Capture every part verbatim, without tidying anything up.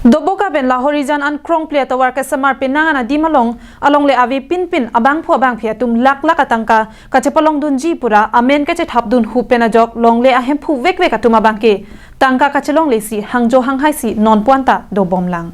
Doboka pen Lahorijan an Krongpli atovar kesemar penang an adim along, alongle ave pinpin abangphu abangphi atum lakh lakh atangka kachepalongdunji pura amen kachethapdun hu pen ajok longle ahemphu vekvek atum abangke tangka kachelonglesi hangjo hanghaisi nonpu anta dobomlang.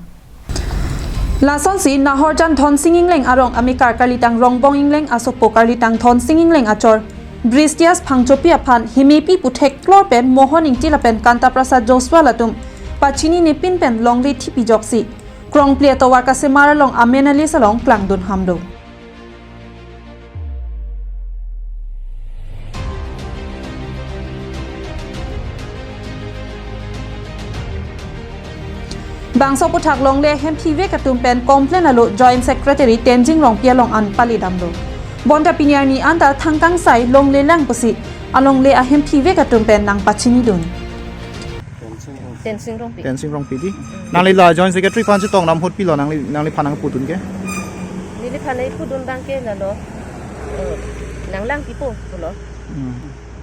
Lasonsi Nahorjan Dhonsing Engleng arong amekar karlitang Rongbong Engleng asopo karlitang Dhonsing Engleng achor Bristias Phangchopi aphan Himepi pu thekklor pen Mohon Ingti lapen Kanta Prasad Joshua latum pachinine pin pen longle thipi ajoksi Krongpli atovar kesemar along amen a-list along klangdun hamlo. Bangso aputhak longle ahemphi vek atum pen complain alo Joint Secretary Tenzing Rongpi along an pali damlo. Bonta pini arni anta thangkangsai longle lang pusi alongle ahemphi vek atum pen nangpachinidun. Tensing Rongpi. Tensing Rongpi di. Nangli la Joint Secretary aphan chetong nam ahut pilo nangli, nangliphan nangpudun ke? Neliphan nangpudun abangke lalo. Eh, nanglang pipo pulo. Hmm.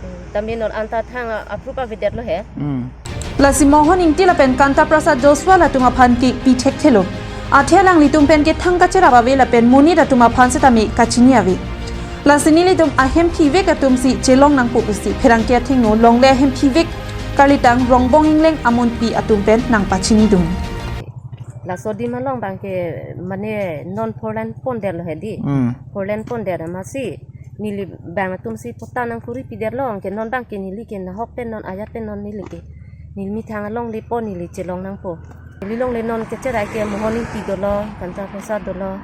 Hmm, tame non anta thang a-, approve avedetlo he. Hmm. Lasi Mohon Ingti lapen Kanta Prasad Joshua latum aphan ke pi thekthelo. Athe alanglitum pen ke thang kacherap ave lapen monit atum aphan setame kachini ave. Lasi nelitum ahemphi vek atumsi chelong nangpo pusi pherangke athengno longle ahemphi vek karlitang Rongbong Engleng amonpi atum pen nangpachinidun. Laso adim along abangke mane non four lane pondetlo he di. Hmm. Four lane pondet amatsi neli bang atumsi patta nangkuri pidetlo, anke non abangke neli ke nahok pen non ajat pen non neli ke. Neli methang alongle po neli chelong nangpo. Neli longle non kecherai ke Mohon Ingti dolo, Kanta Prasad dolo.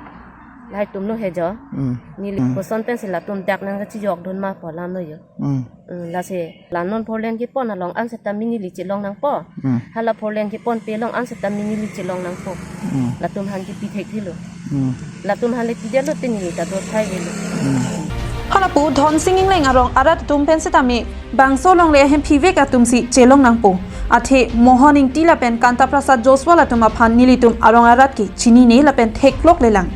Lahai atumlo he jo. Hmm. Neli Hmm. koson pensi latum dak nangkachijokdun ma pu alamlo jo. Hmm. Hmm, lasi la non four lane kepon along an setame neli chelong nangpo. Hmm. Hala four lane keponpe along an setame neli chelong nangpo. Hmm. Latum aphan ke pi thekthelo. Hmm. Latum aphan le pidetlo te neli ta dothai avelo. Hmm. Halapu Dhonsing Engleng arong arat atum pen setame bangso longle ahemphi vek atumsi chelong nangpo. Athe Mohon Ingti lapen Kanta Prasad Joshua latum aphan nelitum arong arat ke chinine lapen thekloklelang.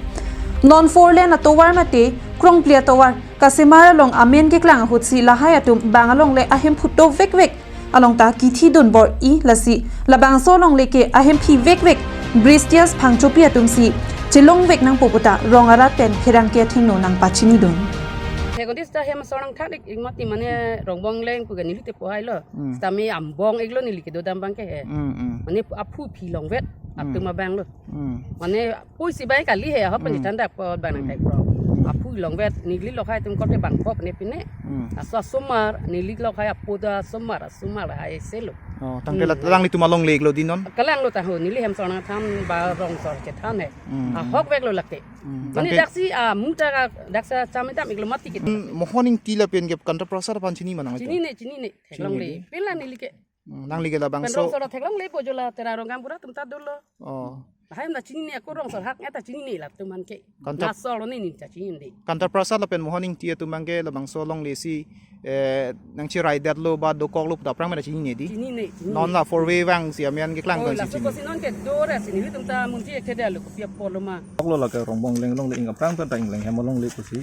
Non four lane atovar mate Krongpli atovar kesemar along amen keklang ahutsi lahai atum bang alongle ahemphu to vekvek along ta kithidun bor-i, lasi labangso longle ke ahemphi vekvek Bristias Phangchopi atumsi chelongvek nangpo puta rong arat pen pherangke athengno nangpachinidun. Thekontis ta hem asor nangthan-ik, ik mati mane Rongbong Engleng pu ke neli te pu hailo. Hmm. Setame ambong-iklo neli kedodam abangke he. Hmm, hmm. Mane aphu phi longvet Hmm. atum abanglo. Hmm. Mane pusi bai kali he, ahok pen Hmm. tanda po bang nang Hmm. kai pro. Aphu longvet neli lokhai atum kote bangkok ne pine. Hmm. Aso asomar neli lokhai apo ta asomar, asomar hai selo. Oh, tangke Hmm. la-, alanglitum alongle-iklo di non? Kalanglo ta ho, neli hem asor nangthan ba rong asor chethan he. Hmm. Ahok veklo lake. Hmm. Mane Tangke daksi amu ta ka daksi chame dam-iklo mati kit. Hmm, Mohon Ingti lapen ke Kanta Prasad aphan chini ma nang? Chinine, chinine. Theklongle. Chinine. Pila neli ke. Hmm, nangli ke labangso. Pen rong asor theklongle po jo la Terang Ronggam pura atum ta dolo. Oh. Lahai ta chinine, ako rong asor hak ta chinine latum aphan ke. Kanta Ngasol ne neli ta chinine. Kanta Prasad lapen Mohon Ingti atum abangke labangso longlesi, eh, nangcheraidetlo ba dokoklo puta aphrang mena chinine di? Chinine, chinine. Non la four way vangsi amen keklang Oh, kan si laso chini. Kosi non ke dore si nelitum ta munti ke dalo kopi apotlo ma. Dokoklo lake Rongbong Engleng longle, ing aphrang ta Engleng hem alongle pusi.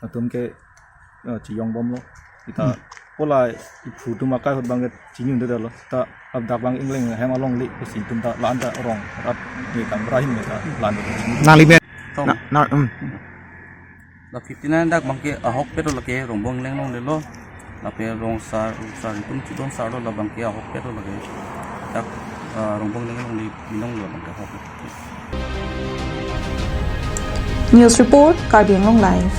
Atum ke, eh, chiyongbomlo. Kita Hmm. pola iphu atum akai ahut abangke chini un-edetlo. Ta ladak abang Engleng hem alongle pusi itum ta la-an ta rong arat me tang Ibrahim me ta la-an. Nangli me. Tong. Na, na, hmm. La fifty nine dak abangke ahokpetlo lake Rongbong Engleng longlelo. Lapen rong asar, rong asar itum chudon asarlo la abangke ahokpetlo lake. Dak, ah, Rongbong Engleng longle binonglo abangke ahokpet. News report, Karbi Anglong Live.